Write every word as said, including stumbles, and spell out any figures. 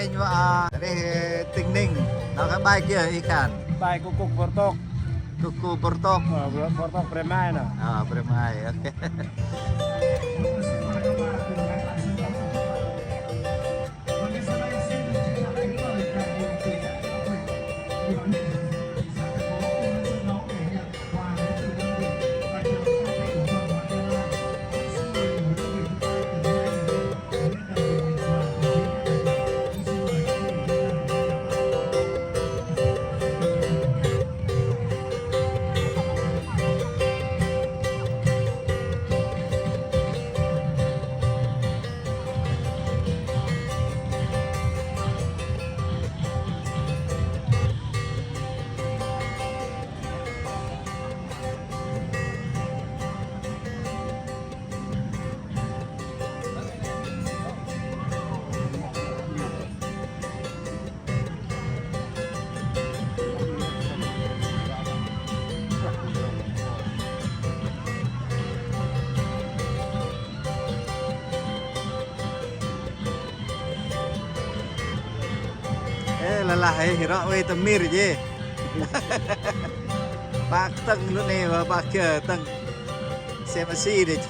Inh wă, a, rih tỉnh Ninh. Noh kơ bai kiơ ih khan? Bai Kukuk Bortok. Kukuk Bortok. Ơ, Bortok Brem Ai noh. Ơ, Brem Ai, ok. Ê, lah lah, ê, hiơ̆ rŏ wei tơ mir jê̆. Pă tơ̆ng lu 'nei, pă kiơ tơ̆ng. Xe mă si đĕch.